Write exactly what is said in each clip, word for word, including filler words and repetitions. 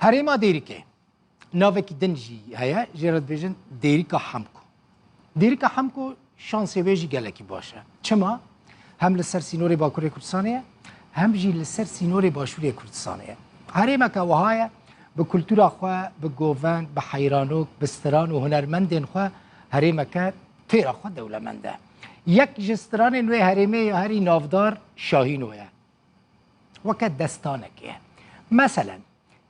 Herêma Dêrikê navekî din jî heye, jê re dibêjin Dêrika Hemko. Dêrika Hemko şansê wê jî gelekî baş e. Çima? Hem li ser sînorê Bakurê Kurdistanê ye, hem jî li ser sînorê Başûrê Kurdistanê ye. Herêmeke wiha ye, bi kultura xwe, bi govend, bi heyranok, bi stiran û hunermendên xwe herêmeke têra xwe dewlemend e. Yek ji stranên wê herêmê ya herî navdar Şahîno ye. Weke destanekê ye. Meselen,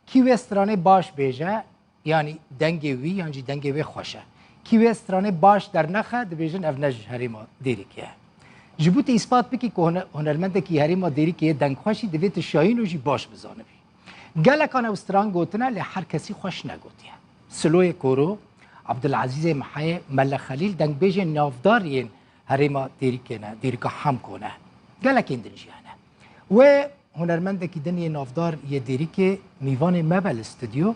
kî wê stranê baş bêje, yanî dengê wî yan jî dengê wê xweş e. Kî wê stranê baş dernexe, dibêjin ev ne ji herêma Dêrikê ye. Ji bo tu îspat bikî ku hune-, hunermendekî herêma Dêrikê yê dengxweş î, divê tu Şahîno jî baş bizanibî. Gelekan ew stran gotine, lê her kesî xweş negotiye. Siloyê Koro, Abdulazîzê Mihayê, Mele Xelîl dengbêjên navdar yên herêma Dêrikê ne, Dêrika Hemko ne. Gelekên din jî hene. Wê hunermendekî din yê navdar yê Dêrikê mîvanê me be li stûdyo,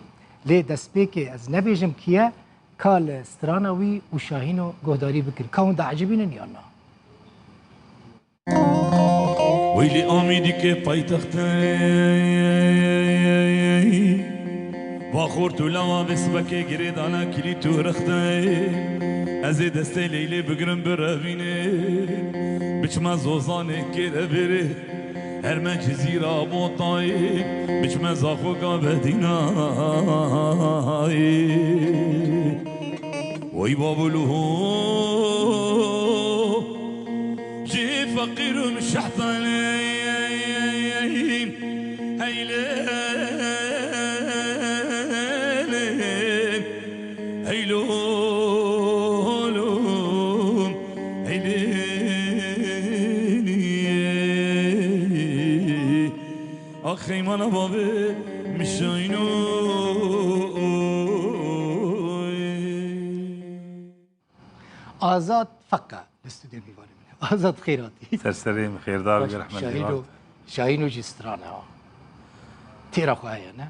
lê destpêkê ez nebêjim kî ye, ka li strana wî û Şahîno guhdarî bikin. Ka hûn diecibînin yan na? Weylî Amîdîkê paytextê, va xort û lawa vê sibekê girêdana kilît û rextê. Ez ê destê Leylê bigirim birevînê, biçime Zozanê kêre vêrê, herme Cizîra Motayê, biçime Zaxoka Bedînayê. Oy bavulu ho, jî feqîr û mişehtanê. Hey lê lê, hey lo lo, hey lê lê. Ax heymana bavê mişayno. Azad Feka li stûdyo mîvanê min e. Azad, xêr hatî. Ser serê min, xêrdar Baş, bi rehmetî Şahîno, Şahîno jî stran e ha. Têra xwe heye, ne?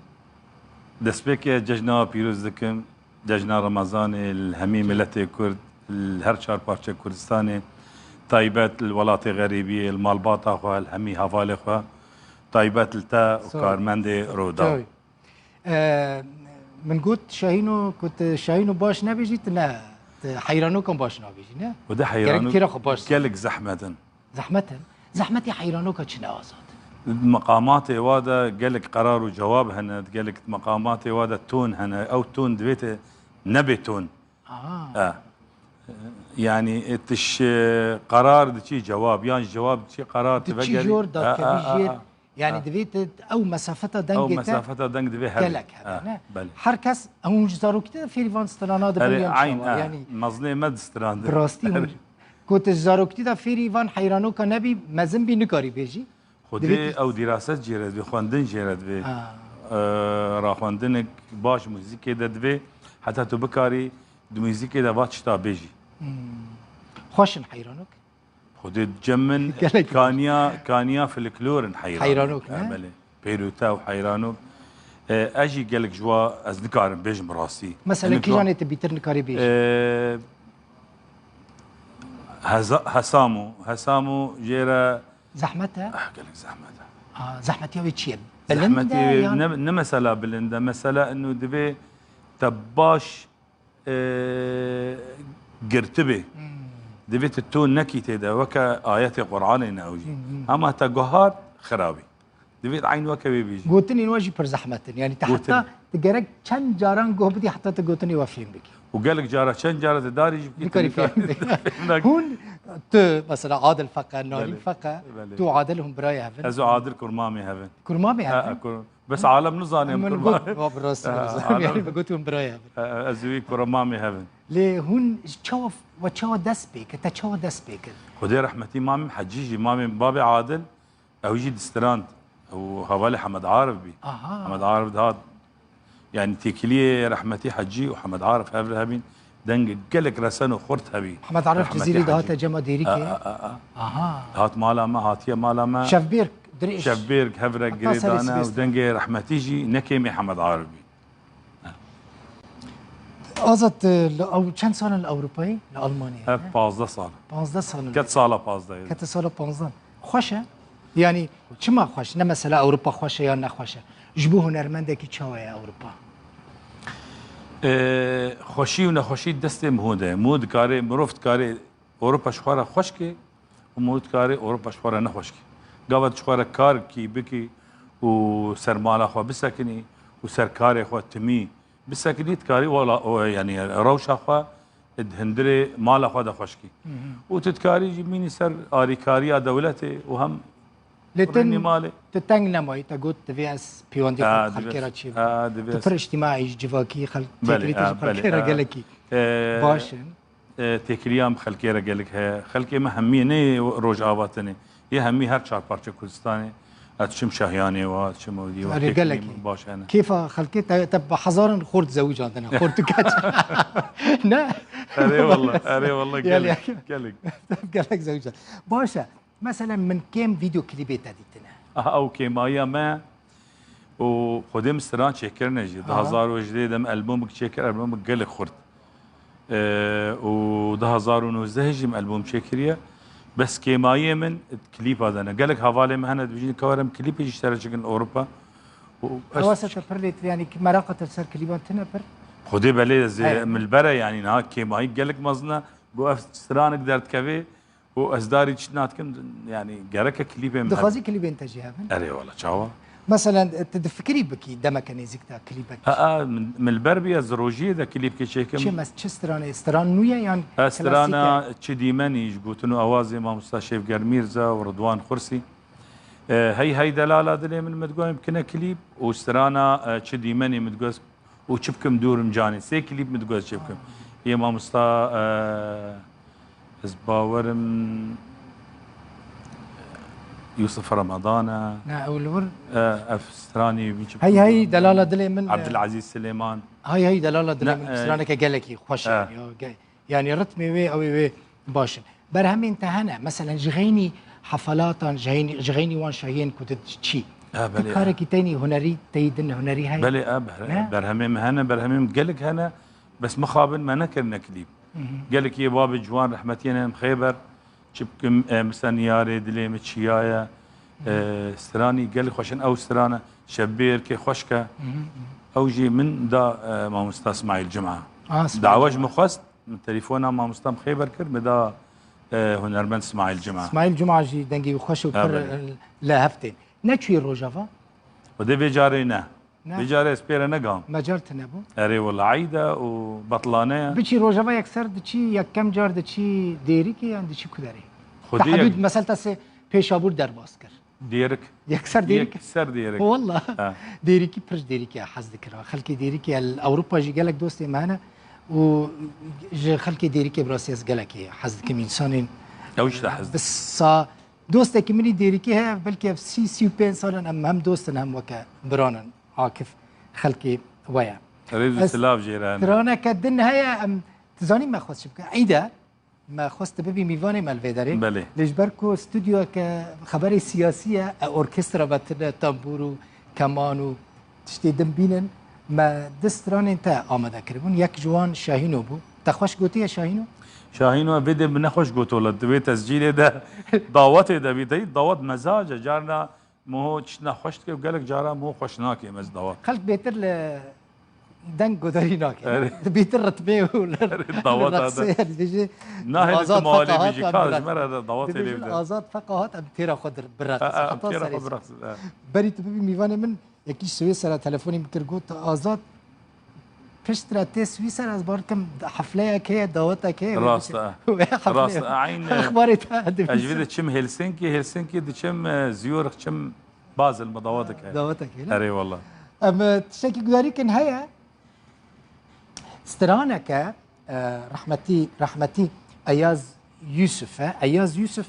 Destpêkê cejna pîroz dikim. Cejna Remezanê li hemî Cejn. Miletê Kurd, li her çar parçe Kurdistanê, taybet li welatê xerîbiyê, li malbata xwe, li hemî hevalê xwe, taybet li te û Sağ ol. Karmendê Roda. Tabii. Ee, min got Şahîno, ku tu Şahîno baş nebêjî, tu ne, tu heyranokan baş nabêjî, ne? Û de Gerek heyranok têra xwe baş gelek zehmet in. Zehmet in. Zehmetî heyranoka çi ne Azad? Meqamatê wa de gelek qerar û cewab hene, gelek meqamatê wa de ton hene. Ew ton divê te nebe ton. Aha. E. Yani, e, tiş, e, qerar diçî cewab, yan cewab diçî qerar, tu vegerî. Diçî jor da, e, kevî e, e, jêr. E. Yani, e. Divê te ew mesafeta dengê te. Ew mesafeta deng divê hebe. Gelek hebe, e, ne? Belê. Her kes, hûn ji zarokî de fêrî van strana dibin. Erê, yan çawa, e. Yani, mezinê me distrandin. Bi rastî hûn, ku tu ji zarokî de fêrî van heyranoka nebî, mezin bî, nikarî bêjî. Xwedê ew dîraset jê re divê, xwendin jê re divê. Ha. E, raxwendinek baş muzîkê de divê, heta tu bikarî di muzîkê de va tişta bêjî. Hmm. Xweş in heyranok? Xwedê cem min kaniya, kaniya folklor in heyranok. Heyranok, ne? E, belê. Pêrûte û heyranok. E, ez jî gelek ji wa ez nikarim bêjim rastî. Mesela, kîjanê tu bîtir nikarî bêjî? E, heza-, Hesamo. Hesamo jê re Zehmet e? Ah, gelek zehmet e. Aa, zehmetiya wê çi ye? Bilind e yan? Zehmetiya wê ne, ne mesela bilind e. Mesela inu divê te baş, e, girtibê. Hmm. Divê te to nekî tê de, weke ayetê Qur'anê ne ew jî. Hmm, hmm. Hema te guhar xirabî. Divê te eyn weke wê bêjî. Gotinên we jî pir zehmet in. Yani te heta tu gerek çend caran guh bidî heta tu gotinê we fêm bikî. Û gelek cara, çend cara tu darî jî bikî, nikarî fêm bikî. Hûn, tu mesela Adil Feqe, Nalîn Feqe, tu û Adil hûn birayê hev in? Ez û Adil kurmamê hev in. Kurmamê hev in? Bes alem nizane em kurmamê. Min got, bi rastî nizane. Yani, min got hûn birayê hev in. E, e, ez û wî kurmamê hev in. Lê hûn çawa, we çawa dest pê kir? Te çawa dest pê kir? Xwedê rehmetî mamê Hecî jî, mamê babê Adil, ew jî distrand. Ew hevalê Hemed Arif bî. Aha. Hemed Arif dihat, yani têkiliyê rehmetî Hecî û Hemed Arif hev re hebîn, dengê gelek resen û xurt hebî. Hemed Arif Cizîrî dihate cema Dêrikê? A, a, a, a. Aha. Hat mala me, hatiye mala me. Şevbêrk, dirêj. Şevbêrk hev re girêdane û dengê rehmetî jî ne kêmê Hemed Arif bî. Azad, e, li Ew-, çend sal in li Ewropayê, li Almanyayê, he, ne? Pazdeh sal. Pazdeh sal in. Ket sala pazdeh. Kete sala pazdeh. Xweş e? Yani, çima xweş? Ne mesela Ewropa xweş e ya ne xweş e? Ji bo hunermendekî çawa ye Ewropa? Ee, xweşî û nexweşî destê miho de ye. Miho dikarê, mirov dikarê Ewropa ji xwe re xweş ke û miho dikarê Ewropa ji xwe re nexweş ke. Gava tu ji xwe re karekî bikî û ser mala xwe bisekinî û ser karê xwe timî bisekinî, dikarî wala, o, yanî rewşa xwe di hundirê mala xwe de xweş kî. Hı hı. Û tu dikarî jî mînî ser alîkariya dewletê û hem Lê tu, rûnî malê. Tu teng nemayî, te got, divê ez pêwendî xwe Ha, bi divê xelkê re ez, çêbikim. Ha, divê Tu ez. pir îctîmaî, civakî, xel-, Belê, têkilî tu ha, ji xelkê belê, re ha. gelekî E, baş in. e, têkiliya min xelkê re gelek heye. Xelkê me hemî ne Rojava tenê. Yê hemî her çar parçe Kurdistanê. Ez çim Şahiyanê wa, çim Ewdî wa, Erê, têkilî gelekî. min baş hene. Kêfa xelkê te, te bi hezaran xort zewicandine. Xort û keç. Ne? Erê wallah, erê wallah, Yani gelek, gelek. Gelek zewican. Baş e. Meselen min kêm vîdeo klîbê te dîtine. Aha, ew kêmayiya me û xwedê min stran çêkirine jî. Aha. Du hezar û hejdeh de min albumik çêkir, albumik gelek xurt. Ee, û du hezar û nozdeh jî min album çêkiriye. Bes kêmayiyê min klîpa de ne. Gelek hevalê min hene dibêjin, "Ka were em klîpê jî ji te re çêkin Ewropa." Û ez Ewa se te pir lê, yanî ki meraqa te ser klîban tine pir? Xwedê belê ez ê He. milbere, yanî niha kêmayî gelek mezin e. Got, "Ev stranik derdikevê." û ez darî çi nadikim, yanî gereke klîpê min Dixwazî hebe. klîbên te jî hebin? Erê wala, çawa? Meselen, tu difikirî bikî demeke nêzîk de klîbek? Ha, ha, min, min li ber bî ez rojiyê de klîpkê çêkim. Çi mes-, çi stranê? Stran nû ye yan Ha, klasîk e? strana Çi dîmenî ji gotin û awazê mamosta Şevger Mîrza û Ridwan Xursî. E, Hey hey delala dilê min, min digot em bikine klîp û strana, e, Çi dîmenî min digot û Çi bikim dûrim canê. Sê klîp min digot çê bikim. Yê mamosta, e, ez bawerim Yusuf Ramadan e. Ne, ew li wir E, ev stranî wî çi Hey bikim hey dûrim delala canê. dilê min, e, Abdulaziz Silêman. Hey hey delala dilê Ne, min e, straneke gelekî xweş e. e. Ya, ge-, yanî ritmê wê, ew ê wê baş in. Berhemên te hene, meselen ji xeynî hefalatan, ji xeynî, ji xeynî wan şahiyên ku tu çî. Ha, Tu belê, ha. karekî teynî hunerî, teyî din hunerî heye? Belê, ha, ber-, Ne? berhemê min hene, berhemê min gelek hene, bes mixabin me nekirine klîp. Hı hı. Gelek yê babê ciwan rehmetiyê ne em xêber, çi bikim, e, misal niyarê dilê min çiyaye, e, stranî gelek xweşin ew strana, şebê erkê xweşke. Hı hı, hı. Ew jî min da, e, mamosta Smaîl Cuma. Ah, Smaîl Dawa ji Cuma. min xwest, Min telefona mamosta min xêber kir, min da, e, hunermend Smaîl Cuma. Smaîl Cuma jî dengê wî xweş û Ha, pir, belê. e, li hev tên. Neçûyî Rojava? Xwedê vê carê ne. Ne? Vê carê ez pê re negam. Mecal tune bû? Erê wela, eyd e û betlane ye. Biçî Rojava yekser diçî, yekem car diçî Dêrikê yan diçî ku derê? Xwedê Te hedûd yek- mesel te sê Pêşabûr derbas kir. Dêrik. Yekser Dêrik. Yekser Dêrik. Walla. Ha. Dêrikî pir ji Dêrikê hez dikirin. Xelkê Dêrikê li Ewropa jî gelek dostê me hene û ji xelkê Dêrikê bi rastî ez gelekî hez dikim. Însanên Ew işte hez bi dikim. sa-, dostekî min î Dêrikê heye, belkî ev sî, sî û pênc sal in em hem dost in hem weke biran in. Akif xelkê we ye. Rêz û Ez silav jê re hene. straneke din heye, em, tu zanî me xwest çi bikin? Eyd e. Me xwest tu bibî mîvanê me li vê derê. Belê. Lê ji ber ku stûdyoyeke xeberê siyasî ye, e, orkestra me tune, tembûr û keman û tiştê din bînin, me du stranên te amade kiribûn. Yek ji wan Şahîno bû. Te xweş gotiye Şahîno? Şahîno, vê dê min nexweş got, wela di vê tescîlê de dawetê de bî, te dawet mezac e, carna Miho tiştna xweş dike û gelek cara miho xweş nake, em ez dawat. Xelk bêtir li deng guhdarî nake. Erê. Bêtir ritmê û li, Erê, dawata li reqsê de. Dibêje, Nahê li Azad tu malê Feqahat bêjî, em ka bi ji reqs-, me re de dawatê dibêje, lê bide. Azad Feqahat em têra xwe dir-, bireqsin. E, e, em Heta têra serê xwe ser. bireqsin, e. Berî tu bibî mîvanê min, yekî ji Swîsera telefonî min kir, got, Azad, Piştre tê Swîser, ez bar dikim, hefleyek heye, dawetek heye, wê Rast biçe. e. Wê hefleyek. Rast e, eyn e. Exbarê te Ez ji vê dibîsim. de çim Helsinki, Helsinki diçim, e, Zurich, çim Basel, me dawetek heye. Dawetek heye, ne? Erê wallah. Em, e, tiştekî gudarî kin heye. Straneke, e, rehmetî, rehmetî Eyaz Yusuf e. Eyaz Yusuf,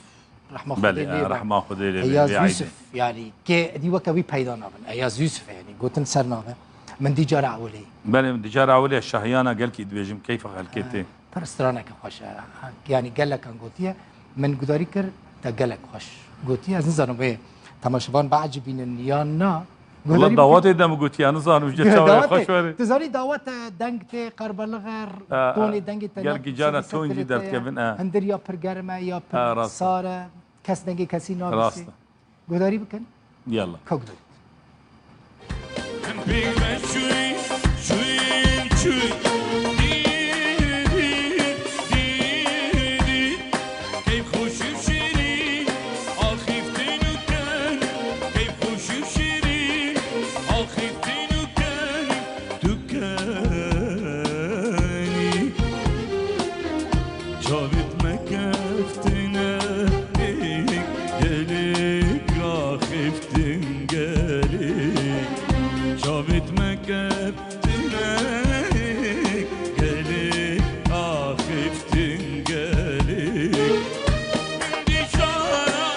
rehma Xwedê Belê, lê e, be. rehma Xwedê lê be, Eyaz vê Yusuf, eydê. yani, kê dî weke wî peyda nabin. Eyaz Yusuf e, yani, gotin ser nabe. Min dî cara ewilê. Belê, min dî cara ewilê Şahiyana gelkî dibêjim, keyfa xelkê tê. Pir straneke xweş e. Yani, gelekan gotiye. Min gudarî kir, te gelek xweş gotiye. Ez nizanim wê temaşevan biecibînin yan na. Wala Gudarî dawetê de min gotiya, nizanim ji çawa Dawetê, xweş were. Tu zanî dawet e, deng tê, qerbelix e, Ha, ha. tonê dengê te Gelkî nabîsî, cana ser ton jî telê te ye. derdikevin, ha. Hindir ya pir germ e, ya pir Ha, rast e. sar e. Kes dengê kesî nabîsî. Rast e. Gudarî bikin. Yalla. Ka gudarî. Big Bang Theory, Theory, Theory, Theory. Keyf xweş û şîrîn, axiftin û ken. Keyf xweş û şîrîn, axiftin û ken. Tu kenî. Çavit me keftine gelek, axiftin gelek. Çavit me keftine gelek, axiftin gelek. Min dîcara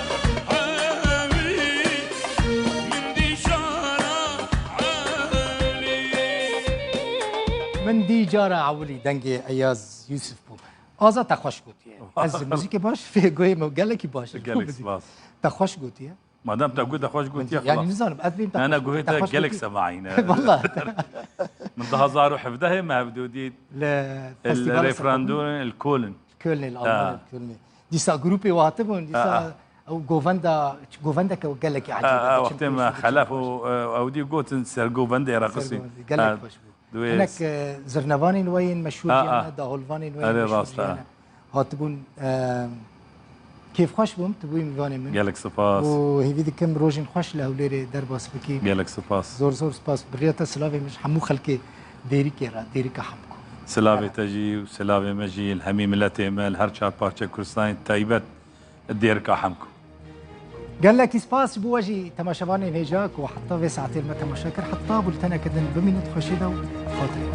ewilî, min dîcara ewilî. Min dîcara ewilî dengê Eyaz Yusuf bû. Aza te xweş gotiye. Ez muzîkê baş fê guhê me gelekî baş. Gelek spas. Te xweş gotiye. Madem te got te xweş gotiye, yani nizanim, ez bêm te xweş gotiye. Guhê te gelek sevayî ne. Valla. Min du hazar û hevdehê me hevdû dît. Li festîvala Referandum li Köln. Kölnê, li Almanya, Kölnê. Dîsa grûpê we hatibûn, dîsa ew govenda, govendeke gelekî ecêb e. Wextê me Xelef û, e, ew dî gotin ser govendê reqisî. Gelek xweş bû. Hinek, e, zirnevanên we yên meşhûr jî hene, daholvanên we yên meşhûr jî hene. Hatibûn, e, kêfxweş bûm, tu bûyî mîvanê min. Gelek spas. Û hêvî dikim rojên xweş li Hewlêrê derbas bikî. Gelek spas. Zor zor spas. Bi riya te silavê min ji hemû xelkê Dêrikê re, Dêrika Hemko. Silavê te jî û silavê me jî li hemî miletê me, li her çar parçe Kurdistanê, taybet Dêrika Hemko. Gelekî spas ji bo we jî temaşevanên hêja ku heta vê saetê li me temaşe kir. Heta bulteneke din bimînin di xweşiyê de û xatirê.